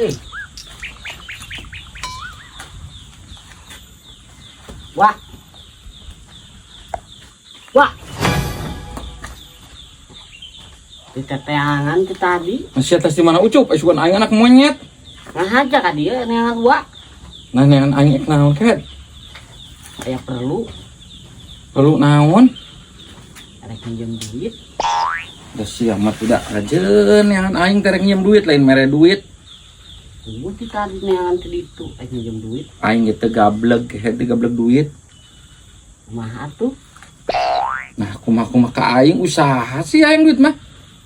Euy. Wah. Wah. Diteteangan ti tadi. Masih atas di mana Ucup? Isukan aing anak monyet. Nah aja ka dieu neangan wa. Nah neangan aing ek naon kehed? Aya perlu. Perlu naon? Arek minjem duit. Da sia mah tidak rajeun neangan aing teh rek nyium duit lain mere duit. Tunggu ti tadi neangan ti ditu arek minjem duit. Aing ge teu gableg kehed teu gableg duit. Kumaha atuh? Nah kumaha-kumaha ka aing usaha sih aing duit mah.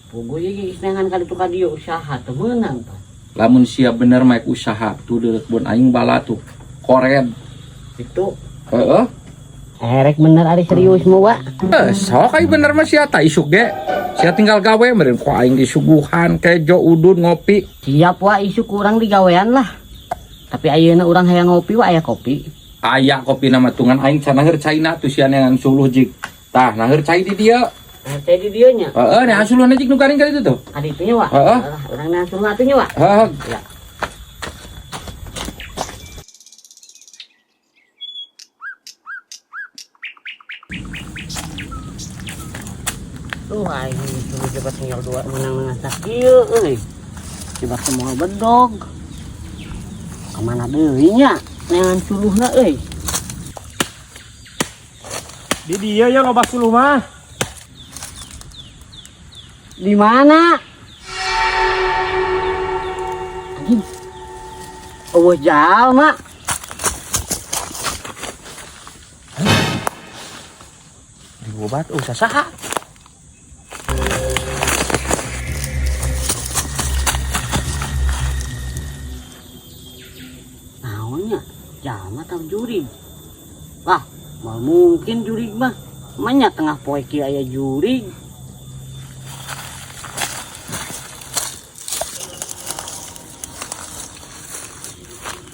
Puguh ieu geus neangan ka ditu ka dieu usaha teu meunang tah. Lamun sia bener mah usaha tuh deuleuh kebun aing bala tuh. Kored. Itu. Heeh. Erek bener ari serius mah wa. Eh, sok ai bener mah sia ta isuk ge. Sia tinggal gawe meureun ku aing disuguhan kejo udud ngopi. Siap wa isuk urang digawean lah. Tapi ayeuna urang hayang ngopi wa aya kopi. Aya kopi nama tungan aing can naheur caina tuh sia neangan suluh jig. Tah naheur cai di dieu. Nah, teh di dieu nya. Heeh, neangan suluhna jig nu garing ka ditu tuh. Ka ditu nya wa. Heeh. Urang neangan suluh atuh nya wa. Heeh. Ya. Tuh aing suluh cepat tinggal dua menang menang sakieu euy. Coba semua bedog. Kemana deui nya neangan suluhna euy. Di dia ya loba suluh mah. Di mana? Anjing. Eueuh jalma. Di obat usah saha. Naonnya? Jalma tau jurig. Lah, moal mungkin jurig mah. Manya tengah poe kieu aya jurig.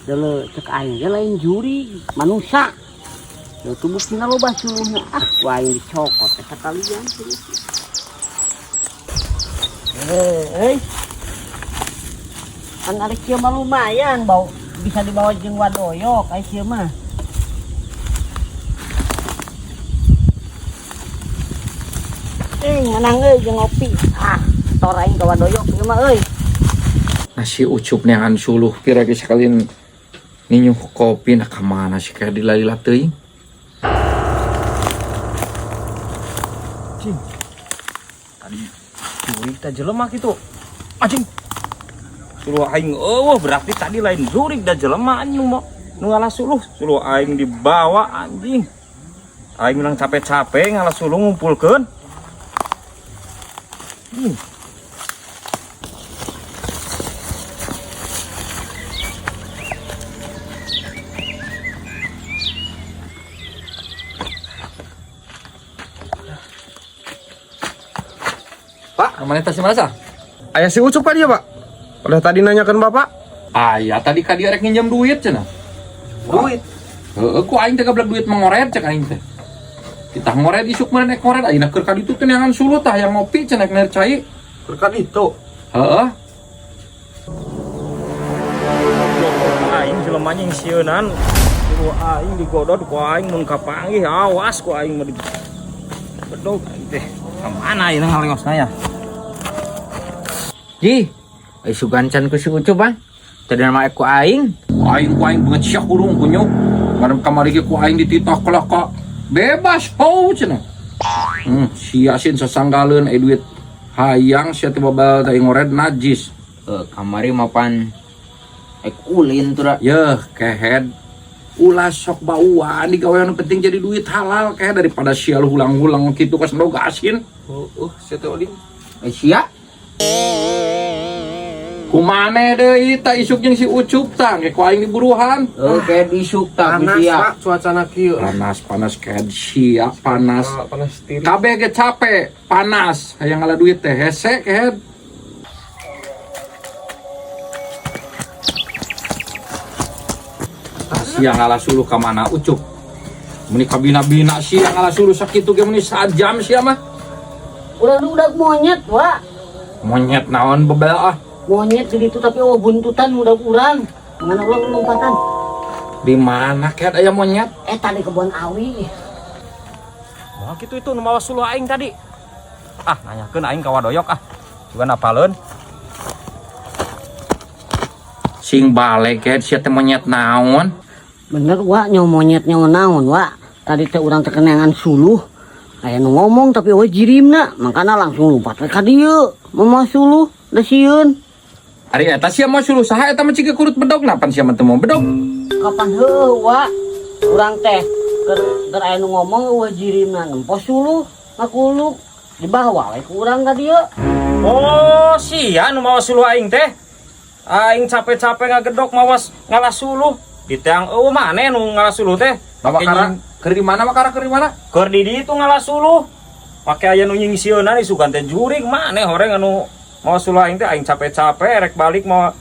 Dele cek aing ge lain jurig, manusia. Deu tuh buktina loba suluhna. Ah, ku aing dicokot teh sakalian suluhna. Heuh. Kan ari kieu mah lumayan bau bisa dibawa jeung wadoyok ai kieu mah. Menang euy jeung ngopi. Ah, tor aing ka wadoyok ieu mah euy. Nah, si Ucup neangan suluh pira ge sakalin ninyuh kopi nah ka mana sih kayak dilalila teuing. Cing. Tadi jurig teh jelema kitu. Anjing. Suluh aing eueuh berarti tadi lain jurig da jelema anjing nu nu ngalah suluh. Suluh aing dibawa anjing. Aing menang capek-capek ngalah suluh ngumpulkeun. Pak, kemana tas mana sah? Ayah si Ucup kan dia, Pak? Udah tadi nanyakan Bapak. Ayah tadi ka dia rek nginjem duit cenah. Duit? Heeh, ku aing teh gablek duit mengoret cek aing teh. Kita ngoret isuk meureun ek ngoret ayeuna keur ka ditu teh neangan suluh tah yang ngopi cenah ek cai. Keur ka ditu. Heeh. Aing jelema nying sieunan. Ku aing digodod ku aing mun kapanggih awas ku aing mah dibedog aing teh. Ka mana ayeuna ngalengosna ya? Ji, isugan can ku si Ucup, Bang. Tadi nama ku aing. Aing ku aing banget sia kurung kunyuk. Bareng kamari ge ku aing dititah kalah ka bebas ho cenah. Sia sin sasanggaleun duit hayang sia teh babal teh ngored najis. Kamari mapan ek ulin tuh da. Yeuh, kehed. Ulah sok bauan digawe anu penting jadi duit halal kehed daripada sia lu hulang-hulang kitu ka sendog asin. Heeh, sia teh ulin. Sia. Kumane deui tah isuk jeung si Ucup tah ge ku aing diburuhan. Kayak isuk tah ku Panas, sia. Pak, cuacana kieu. Panas panas kehed sia panas. Ah, panas tiri. Kabeh ge capek, panas. Hayang ngala duit teh hese kehed. Tah sia ngalah suluh ka mana Ucup? Meni kabina-bina sia ngalah suluh sakitu ge meni sajam sia mah. Udah udah monyet, Wak. Monyet naon bebel ah. Monyet di ditu tapi oh buntutan udah urang. Mana urang lompatan. Di mana kehed aya monyet? Eta di kebon awi. Wah, kitu itu nu mawa suluh aing tadi. Ah, nanyakeun aing ka wadoyok ah. Juga napaleun. Sing balik kehed sia teh monyet naon? Bener wa nyawa monyet nyawa naon wa. Tadi teh urang teh kenangan suluh. Aya nu ngomong tapi eueuh jirimna, makana langsung lompat we ka dieu. Mawa suluh da sieun. Ari eta sia mawa suluh saha eta mah ciga kurut bedog napan sia mah teu mawa bedog. Kapan heueuh wa? Urang teh keur aya nu ngomong eueuh jirimna nempo suluh ngakuluk dibawa we ku urang ka dieu. Oh, sia nu mawa suluh aing teh. Aing capek-capek ngagedok mawa ngalah suluh. Diteang eueuh maneh nu ngalah suluh teh. Bawa kara keur di mana makara keur di mana? Keur di ditu ngalah suluh. Make aya nu nyingsieunan isukan teh jurig maneh horeng anu mawa suluh aing teh aing capek-capek rek balik mawa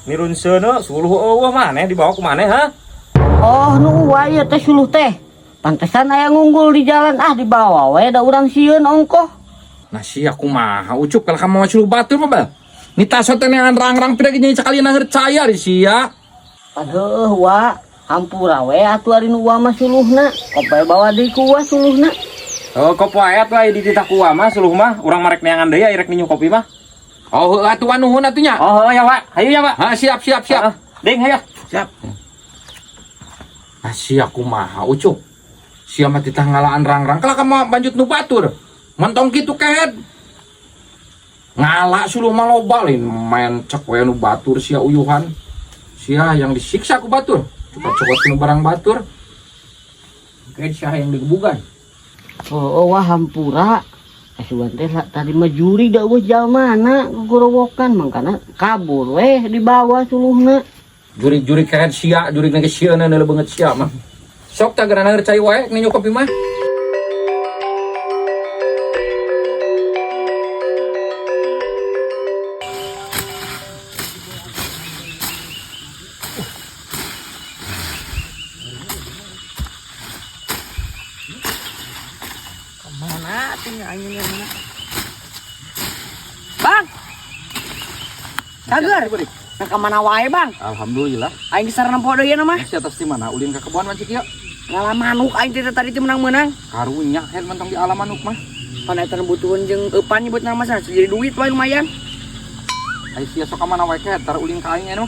mirun seuneu suluh eueuh maneh dibawa ku maneh ha? Oh, nu uwa ieu teh suluh teh. Pantesan aya ngunggul di jalan ah dibawa we da urang sieun ongkoh. Nah sia kumaha Ucup kalau kamu mawa suluh batur mah bal. Nita sote neangan rang-rang pira ge nyanyi sakali nangeur caya di sia. Aduh wa, hampura we atuh ari nu uwa mah suluhna. Kope bawa deui ku uwa suluhna. Oh, kop wae atuh aya dititah ku uwa mah suluh mah urang marek neangan deui aya rek ninyu kopi mah. Oh, heuh atuh nuhun atuh nya. Oh, heuh ya, Pak. Hayu ya, Pak. Ha, siap siap siap. Heeh. Ding, hayu. Siap. Nah sia kumaha Ucup. Sia mah titah ngalaan rang-rang kalah kamu lanjut nu batur. Mentong kitu kehed. Ngala suluh mah loba lain main cek we nu batur sia uyuhan. Sia yang disiksa ku batur. Cokot-cokot nu barang batur. Kehed sia yang digebugan. Oh, wah hampura. Asuhan teh tadi mah juri da eueuh jalmana gogorowokan mangkana kabur weh dibawa suluhna. Jurig-jurig kehed sia, jurig ge sieuna neuleuh beungeut sia mah. Sok tah geura cai wae ninyu kopi mah. Mana tuh anjingnya mana? Bang. Kager. Nah, kemana wae, Bang? Alhamdulillah. Aing geus nempo deui mah. Si atas di mana ulin ka kebon mancik ieu? Ngalah manuk aing teh tadi teh menang-menang. Karunya head mentong di alam manuk mah. Pan eta butuheun jeung eupan nyebut nama sana jadi duit wae lumayan. Ai sia sok ka mana wae kehed tar ulin ka aing anu.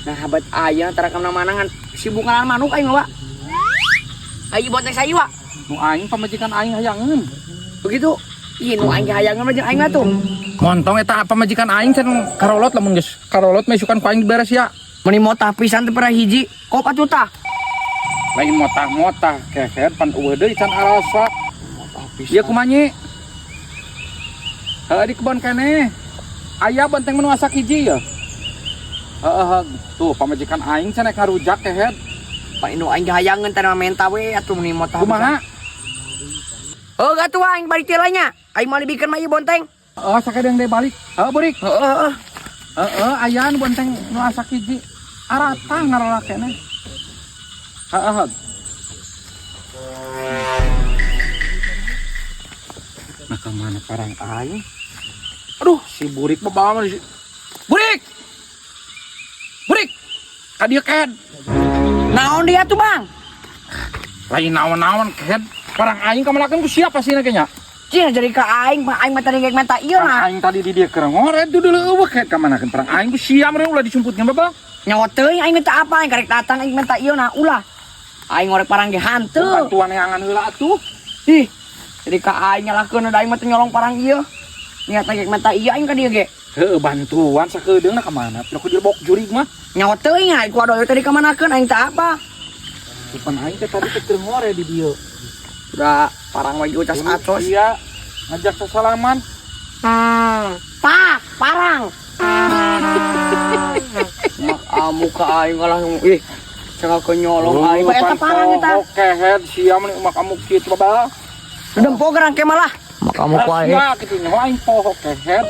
Nah, habat aya tara ka mana-mana ngan sibuk ngalah manuk aing mah, Wak. Aing bonteng sayu, Wak. Nu aing pamajikan aing hayangeun. Begitu. Ih, nu aing hayangeun mah jeung aing mah tuh. Montong eta pamajikan aing can karolot lamun geus karolot mah isukan ku aing diberes ya. Meni motah pisan teu pernah hiji. Kop atuh tah. Lain motah-motah kehed pan eueuh deui can arasa. Ieu kumaha nyi? Heuh di kebon keneh. Aya benteng menu asak hiji ya. Heeh, tuh pamajikan aing can rek ngarujak kehed. Pak nu aing hayangeun teh menta we atuh meni motah. Kumaha? Oh, atuh aing balik teh nya. Aing mah dibikeun mah ieu bonteng. Heeh, sakedeung deui balik. Heeh, burik. Heeh, heeh. Heeh, aya nu bonteng nu asak hiji. Aratah ngarola keneh. Heeh. Nah, kemana parang aing? Aduh, si burik mah bawa si Burik! Burik! Ka dieu kehed. Naon dia tuh, Bang? Lain naon-naon kehed. Parang aing kamanakeun ku siapa sih nya? Cina jadi ka aing, Pak aing mah tadi geuk menta ieu Parang nah. aing tadi di dieu keur ngoret dulu eueuh kehed kamanakeun parang aing ku sia meureun ulah disumputkeun babal. Nyawa teuing aing minta apa aing karek datang aing minta ieu nah ulah. Aing ngorek parang ge hanteu. Bantuan neangan heula atuh. Ih. Jadi ka aing nyalahkeun da aing mah teu nyolong parang ieu. Niat geuk minta ieu aing ka dieu ge. Heueuh bantuan sakedeungna ka mana? Pira ku dilebok jurig mah. Nyawa teuing aing ku adoyo tadi kamanakeun aing teu apa. Depan aing teh tadi teh keur ngore di dieu. Udah parang wae ucas acos. Iya, ngajak sasalaman. Pak, parang. Mak amu ka aing kalah ih. Cenah ke nyolong aing. Pak eta parang eta. Oke, head sia mah mak amu kitu babal. Dempo gerang ke malah. Mak amu ku aing. Sia kitu nyawa aing poho kehed.